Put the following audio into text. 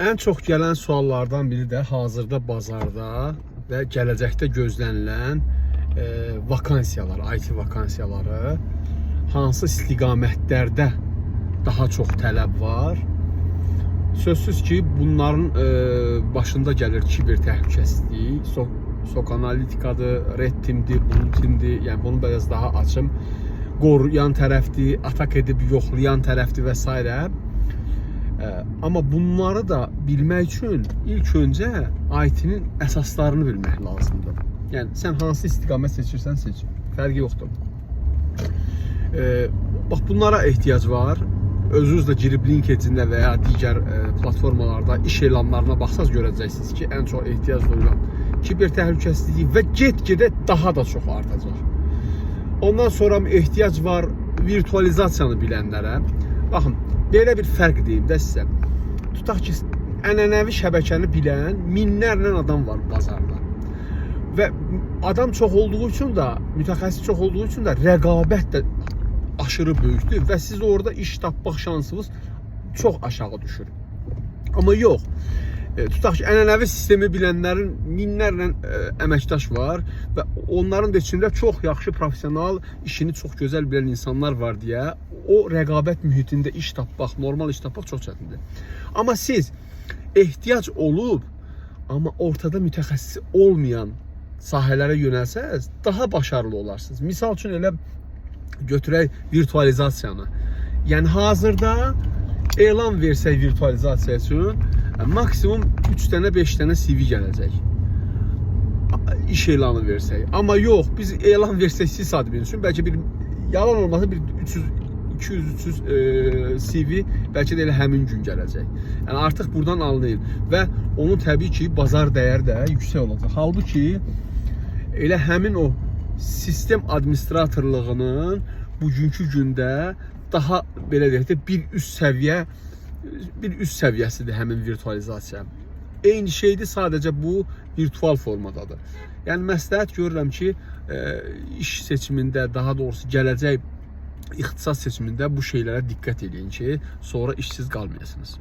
Ən çox gələn suallardan biri də hazırda bazarda və gələcəkdə gözlənilən vakansiyalar, IT vakansiyaları hansı istiqamətlərdə daha çox tələb var? Sözsüz ki, bunların başında gəlir kiber təhlükəsizliyi, SOC analitikadır, Red Team'dir, Blue Team'dir. Yəni bunu biraz daha açım. Qoruyan tərəfdir, atak edib yoxlayan tərəfdir və s. Amma bunları da bilmək üçün ilk öncə IT-nin əsaslarını bilmək lazımdır. Yəni sən hansı istiqamət seçirsən seç, fərqi yoxdur. Bax bunlara ehtiyac var. Özünüz də girib LinkedIn-də və ya digər platformalarda iş elanlarına baxsaz görəcəksiniz ki, ən çox ehtiyac duyulan kiber təhlükəsizliyi və get-gedə daha da çox artacaq. Ondan sonra ehtiyac var virtualizasiyanı bilənlərə. Baxın, belə bir fərq deyim də sizə. Tutaq ki, ənənəvi şəbəkəni bilən minlərlə adam var bazarda. Və adam çox olduğu üçün də, mütəxəssis çox olduğu üçün də rəqabət də aşırı böyükdür və siz orada iş tapmaq şansınız çox aşağı düşür. Amma yox. Tutaq ki, ənənəvi sistemi bilənlərin minlərlə əməkdaş var və onların da içində çox yaxşı professional, işini çox gözəl bilən insanlar var deyə o rəqabət mühitində iş tapmaq, normal iş tapmaq çox çətindir. Amma siz ehtiyac olub, amma ortada mütəxəssis olmayan sahələrə yönəlsəz, daha başarılı olarsınız. Misal üçün elə götürək virtualizasiyanı. Yəni hazırda elan versək virtualizasiya üçün maksimum 3 dənə, 5 dənə CV gələcək. İş elanı versək. Amma yox, biz elan versək sysadmin üçün bəlkə bir yalan olmasa bir 300 200-300 CV bəlkə də elə həmin gün gələcək. Yəni artıq burdan anlayın və onun təbii ki, bazar dəyəri də yüksək olacaq. Halbuki elə həmin o sistem administratorluğunun bugünkü gündə daha belə deyək də bir üst səviyyəsidir həmin virtualizasiya. Eyni şeydir, sadəcə bu virtual formadadır. Yəni məsləhət görürəm ki, iş seçimində, daha doğrusu gələcək ixtisas seçimində bu şeylərə diqqət eləyin ki, sonra işsiz qalmayasınız.